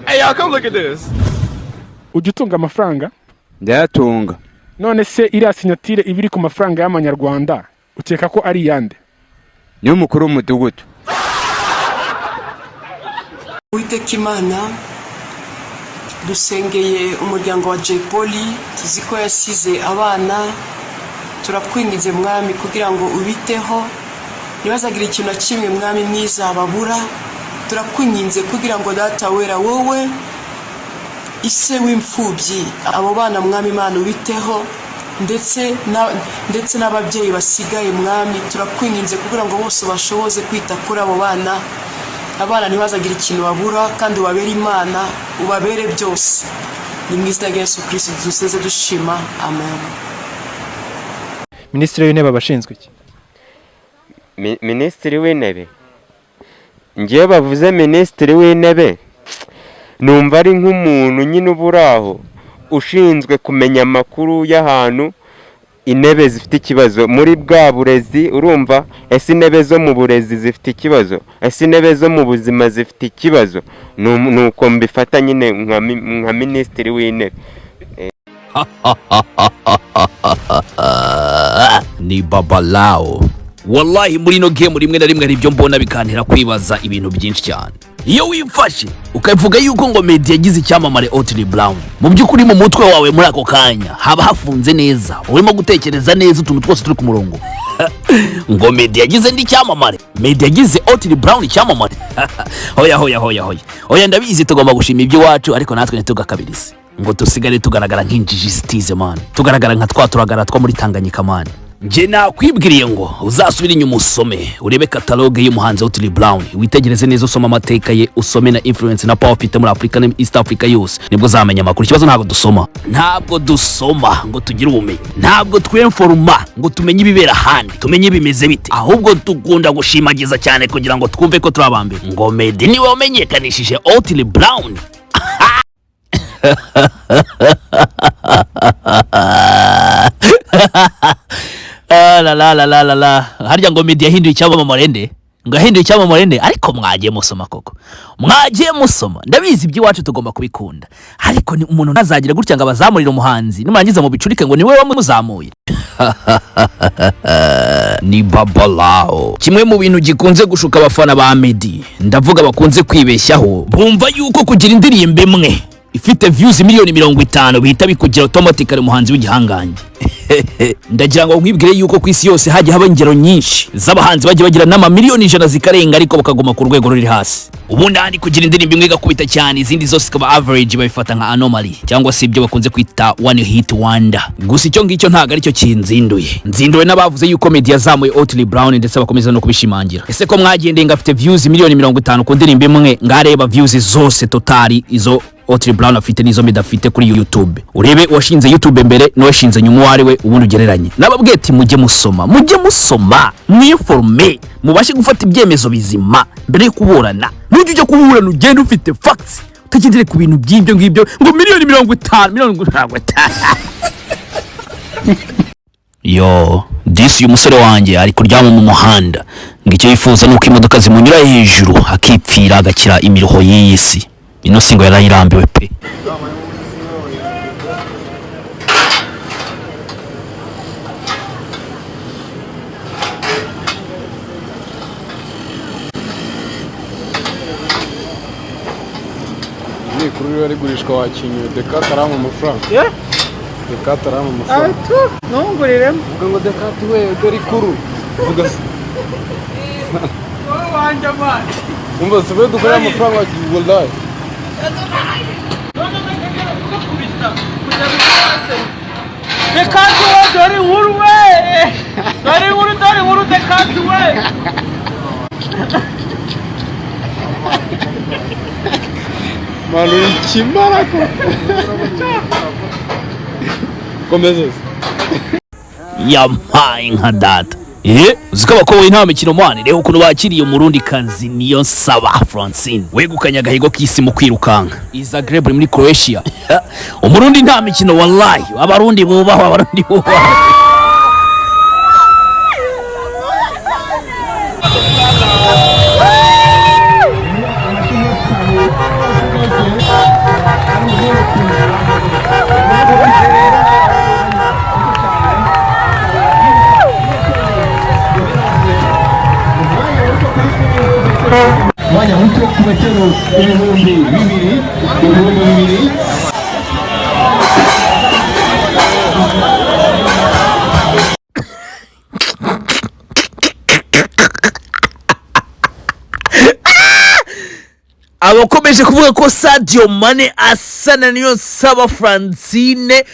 Hey, y'all, come look at this. Ujya utunga amafaranga? Ndayatunga. None se iriya signature iba iri ku mafaranga y'amanyarwanda, ukeka ko ari iyande? Niwe mukuru w'umudugudu. Uwiteka Imana, dusengeye umuryango wa Jay Polly. Tuzi ko yasize abana. Turakwinginze, Mwami, kugira ngo ubiteho, ntibazagire ikintu na kimwe, Mwami mwiza, babura. Turakwinginze kugira ngo, Data wera, wowe ise w'imfubyi, abo bana, Mwami Imana, ubiteho, ndetse n'ababyeyi basigaye. Mwami, turakwinginze kugira ngo bose bashoboze kwita kuri abo bana. Abana ntibazagire ikintu babura, kandi ubabere Imana, ubabere byose. Ni mu izina rya Yesu Kirisito duseze dushima, amen. Minisitiri w'Intebe aba ashinzwe iki? Minisitiri w'Intebe, ngewe bavuze minisitiri w'Intebe numva ari nk'umuntu nyine uba uri aho ushinzwe kumenya amakuru y'ahantu intebe zifite ikibazo muri bwa burezi. Urumva, ese intebe zo mu burezi zifite ikibazo? Ese intebe zo mu buzima zifite ikibazo? Ni uko mbifata nyine nka minisitiri w'Intebe. Ni Babalao. Wallahi, muri ino game rimwe na rimwe hari ibyo mbona bikantera kwibaza ibintu byinshi cyane. Iyo wifashe ukavuga yuko ngo Meddy yagize icyamamare Otile Brown, mu by'ukuri mu mutwe wawe muri ako kanya haba hafunze neza, urimo gutekereza neza, utuntu twose turi ku murongo. Ngo Meddy yagize ndi icyamamare, Meddy yagize Otile Brown icyamamare? Hoya, hoya, hoya, hoya, hoya! Ndabizi tugomba gushima iby'iwacu, ariko natwe ntitugakabirize ngo dusigare tugaragara nk'injiji zitize, man, tugaragara nka twa turagara two muri Tanganyika, man. Njye nakwibwiriye ngo uzasubire inyuma usome, urebe catalogue y'umuhanzi Otile Brown, witegereze neza, usome amateka ye, usome na influence na power afite muri Afurika na East Africa yose, nibwo uzamenya amakuru. Ikibazo ntabwo dusoma, ntabwo dusoma ngo tugire ubumenyi, ntabwo twemforuma ngo tumenye ibibera ahandi, tumenye bimeze bite, ahubwo dukunda gushimagiza cyane kugira ngo twumve ko turi abambere. Ngo Meddy niwe wamenyekanishije Otile Brown? Ah, la la la la la la! Harya ngo Meddy yahinduye icyamamare nde? Ngo yahinduye icyamamare nde? Ariko mwagiye musoma koko, mwagiye musoma. Ndabizi iby'iwacu tugomba kubikunda, ariko ni umuntu ntazagira gutya ngo abazamurire umuhanzi, nimurangiza mubicurike ngo niwe wamuzamuye. Ni Babalao. Kimwe mu bintu gikunze gushuka abafana ba Meddy, ndavuga bakunze kwibeshyaho, bumva yuko kugira indirimbo imwe ifite views miliyoni 50 bihita bikugira automatically umuhanzi w'igihangange. Ndagira ngo nkwibwire yuko ku isi yose hajya haba ingero nyinshi z'abahanzi bajya bagira n'amamiliyoni 100 zikarenga, ariko bakaguma ku rwego ruri hasi. Ubundi ahandi kugira indirimbo imwe igakubita cyane, izindi zose zikaba average, babifata nka anomaly cyangwa se ibyo bakunze kwita one hit wonder. Gusa icyo ngicyo ntabwo aricyo kinzinduye. Nzinduwe n'abavuze yuko Meddy yazamuye Otile Brown, ndetse bakomeza no kubishimangira. Ese ko mwagendeye ngo afite views miliyoni 50 ku ndirimbo imwe, ngareba views zose total izo Otile Brown afite n'izo Meddy afite kuri YouTube, urebe uwashinze YouTube mbere n'uwashinze nyuma uwo ari we, ubundi ugereranye. Nababwiye ati mujye musoma, mujye musoma, mwiforme, mubashe gufata ibyemezo bizima mbere yo kuburana. Nujya ujya kuburana ugenda ufite facts, utagendere ku bintu by'ibyo ngibyo ngo miliyoni 50, miliyoni 50. Yo disi, uyu musore wanjye ari kuryama mu muhanda, ngo icyo yifuza ni uko imodoka zimunyura hejuru akipfira, agakira imiruho y'iyi si. Ino si ngo yarayirambiwe pe. Nikuru riba rigurishwa, wakinyuye dekate arampa amafaranga. Dekate arampa amafaranga. Ntunguriremo. Vuga ngo dekate we, dore ikuru, vuga se. Wowe wanjye amazi. Umva se, we dukorera amafaranga, wallahi. Dekati we, dore inkuru we, dore inkuru, dore inkuru, dekati we. Manu, uri ikimara ko komeza se. Yampaye nka data. Uzi ko abakobwa nta mikino, mwana. Reba ukuntu bakiriye Umurundi kazi niyo nsaba Francine wegukanye agahigo k'isi mu kwirukanka i Zagreb muri Croatia. Umurundi nta mikino, wallahi. Abarundi bubahwa, Abarundi bubahwa. Ibitego 2000, 2000. Abakomeje kuvuga ko Sadio Mane asa na Niyonsaba Francine,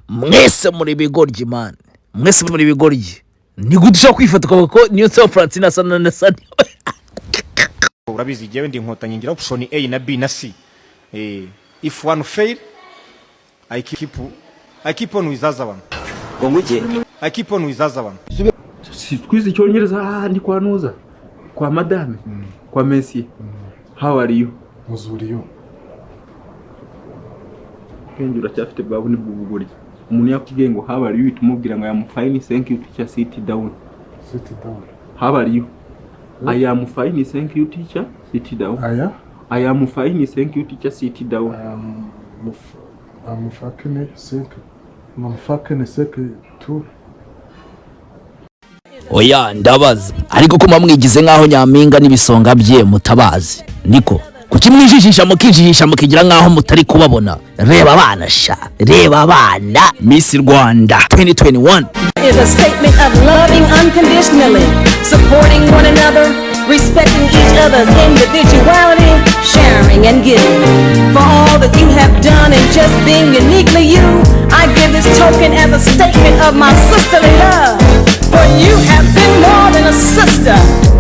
mwese muri bigoryi man, mwese muri bigoryi. Ni gute ushobora kwifata ukavuga ko Niyonsaba Francine asa na Sadio? Urabizi, jyewe ndi Inkotanyi, ngira option A na B na C. If one fail, I keep on with other one. I keep on with other one. Si twize Icyongereza hahandi kwa nuza, kwa madame, kwa monsieur? How are you? Muzuriyo. Ubwenge uracyafite bwa bundi bw'ubugoryi. Umuntu yakubwiye ngo "How are you?", uhita umubwira ngo "I am fine, thank you, teacher, sit down." Sit down. How are you? "I am fine, thank you, teacher, sit down." Aya. "I am fine, thank you, teacher, sit down." I'm fucking sick. I'm fucking sick too. Oya, ndabaza, ariko ko mwigize nk'aho Nyampinga n'ibisonga bye mutabazi, niko kuki mwijijisha, mukijijisha, mukigira nk'aho mutari kubabona? Reba abana sha, reba abana. Miss Rwanda 2021 is a statement of loving unconditionally, supporting one another, respecting each other's individuality, sharing and giving. For all that you have done and just being uniquely you, I give this token as a statement of my sisterly love. For you have been more than a sister.